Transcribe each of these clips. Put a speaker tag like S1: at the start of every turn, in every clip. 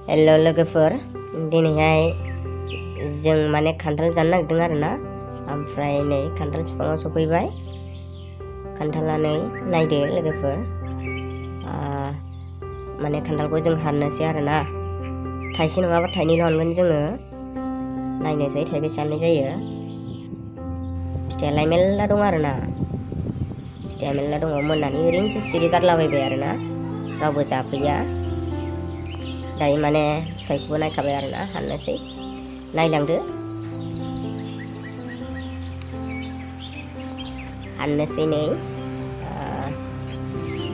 S1: hello लोगोफोर दिनैहाय जों माने खान्थाल जानो नागिरदों आरोना ओमफ्राय नै खान्थाल बिफाङाव सफैबाय खान्थाला नै नायदो लोगोफोर माने खान्थालखौ जों हाननोसै आरोना थाइसे नङाबा थाइनैल' हानगोन जोङो नायनोसै थाइबेसे हाननाय जायो फिथाइयालाय मेल्ला दं आरोना फिथाइया मेल्ला दङ मोननानै ओरैनोसो सिरि गारलाबायबाय आरोना रावबो जाफैया दायो माने फिथाइखौबो नायखाबाय आरोना हाननोसै नायलांदो हाननोसै नै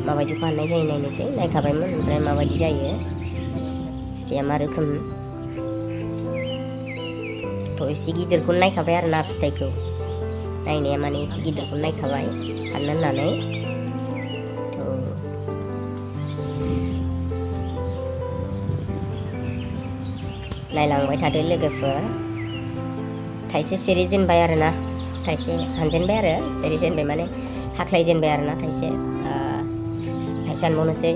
S1: माबायदिखौ हाननाय जायो नायनोसै नायखाबायमोन ओमफ्राय माबायदि जायो फिथाइया मा रोखोम थ' एसे गिदिरखौनो नायखाबाय आरोना फिथाइखौ नायनाया माने एसे गिदिरखौनो नायखाबाय हाननो होननानै नायलांबाय थादो लोगोफोर थाइसे सिरि जेनबाय आरोना थाइसे हानजेनबाय आरो सिरि जेनबाय माने हाख्लाय जेनबाय आरोना थाइसे हानबावनोसै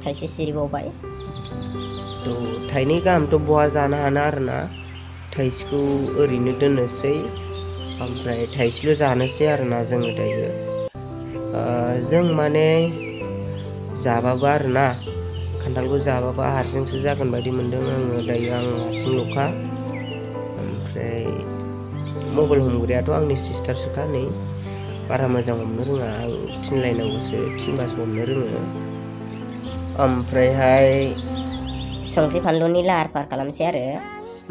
S1: थाइसे सिरिबावबाय
S2: थ' थाइनै गाहामथ' बहा जानो हाना आरोना थाइसेखौ ओरैनो दोननोसै ओमफ्राय थाइसेल' जानोसै आरोना जोङो दायो जों माने जाबाबो आरोना खान्थालखौ जाबाबो हारसिंसो जागोन बायदि मोनदों आङो दायो आं हारसिंल'खा ओमफ्राय मबाइल हमग्रायाथ' आंनि सिस्टारसोखा नै बारा मोजां हमनो रोङा आं थिनलायनांगौसो थिनबासो हमनो रोङो ओमफ्रायहाय
S1: संख्रि फानलुनि लाहार फाहार खालामसै आरो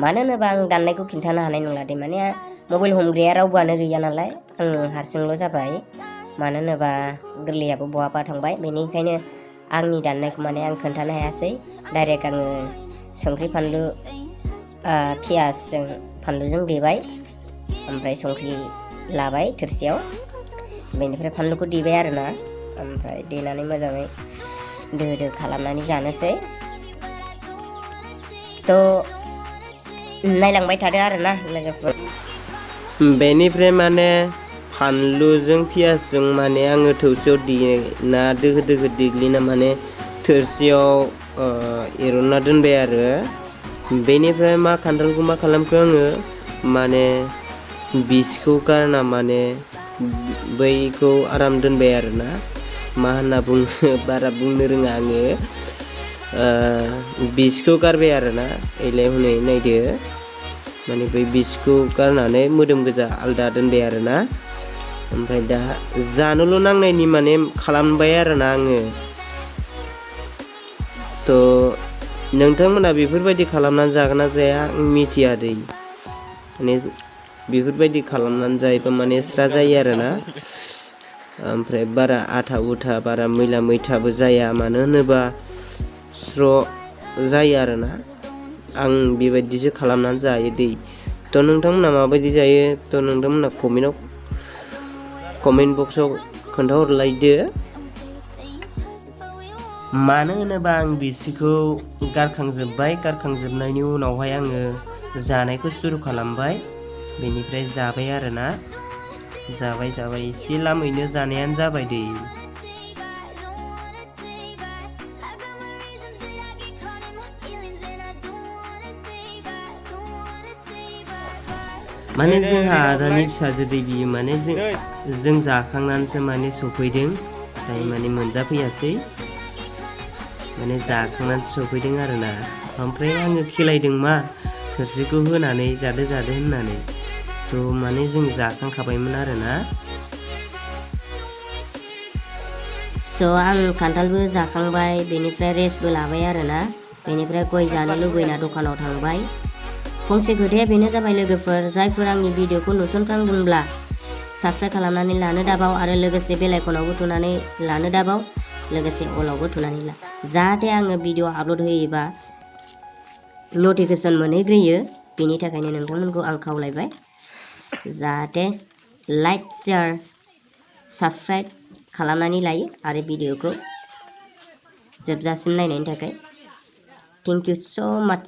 S1: मानो होनोबा आं दाननायखौ खिन्थानो हानाय नंला दे माने मबाइल हमग्राया रावबोआनो गैया नालाय आं हारसिंल' जाबाय मानो होनोबा गोरलैयाबो बहाबा थांबाय बेनिखायनो आंनि दाननायखौ माने आं खोन्थानो हायासै डाइरेक्ट आङो संख्रि फानलु पियासजों फानलुजों देबाय ओमफ्राय संख्रि लाबाय थोरसियाव बेनिफ्राय फानलुखौ देबाय आरोना ओमफ्राय देनानै मोजाङै दो खालामनानै जानोसै थ' नायलांबाय थादो आरोना लोगोफोर
S2: बेनिफ्राय माने फानलुजों पियासजों माने आङो थौसियाव देना दोखो देग्लिना माने थोरसियाव एरनना दोनबाय आरो बेनिफ्राय खान्थालखौ मा खालामखो आङो माने बिसखौ गारना माने बैखौ आराम दोनबाय आरोना मा होनना बुङो बारा बुंनो रोङा आङो बिसखौ गारबाय आरोना एलाय हनै नायदो माने बै बिसखौ गारनानै मोदोम गोजा आलदा दोनबाय आरोना ओमफ्राय दा जानोल' नांनायनि माने खालामबाय आरोना आङो थ' नोंथांमोना बेफोरबायदि खालामनानै जागोन ना जाया आं मिथिया दै माने बेफोरबायदि खालामनानै जायोबा माने स्रा जायो आरोना ओमफ्राय बारा आथा उथा बारा मैला मैथाबो जाया मानो होनोबा स्र' जायो आरोना आं बेबायदिसो खालामनानै जायो दै थ' नोंथांमोना माबायदि जायो थ' नोंथांमोना कमेन्ट बक्सआव खोन्थाहरलायदो मानो होनोबा आं बिसिखौ गारखांजोबनायनि उनावहाय आङो जानायखौ सुरु खालामबाय बेनिफ्राय जाबाय आरोना जाबाय एसे लामैनो जानायानो जाबाय दै माने जोंहा आदानि फिसाजो दै बियो माने जों जाखांनानैसो माने सफैदों दायो माने मोनजाफैयासै माने जाखांनानैसो सफैदों आरोना ओमफ्राय आङो खेलायदों मा थोरसिखौ होनानै जादो होननानै थ' माने जों जाखांखाबायमोन आरोना
S1: स' आं खान्थालबो जाखांबाय बेनिफ्राय रेस्टबो लाबाय आरोना बेनिफ्राय गय जानो लुबैना दखानाव थांबाय फंसे खोथाया बेनो जाबाय लोगोफोर जायफोर आंनि भिडिअखौ नुसनखांदोंब्ला साबस्क्राइब खालामनानै लानो दाबाव आरो लोगोसे बेल आइकनावबो थुनानै लानो दाबाव लोगोसे अलावबो थुनानै ला जाहाथे आङो भिडिअ आपल'ड होयोबा नटिफिकेसन मोनहैग्रोयो बेनि थाखायनो नोंथांमोनखौ आं खावलायबाय जाहाथे लाइक शेयार साबस्क्राइब खालामनानै लायो आरो भिडिअखौ जोबजासिम नायनायनि थाखाय थेंक इउ स' माच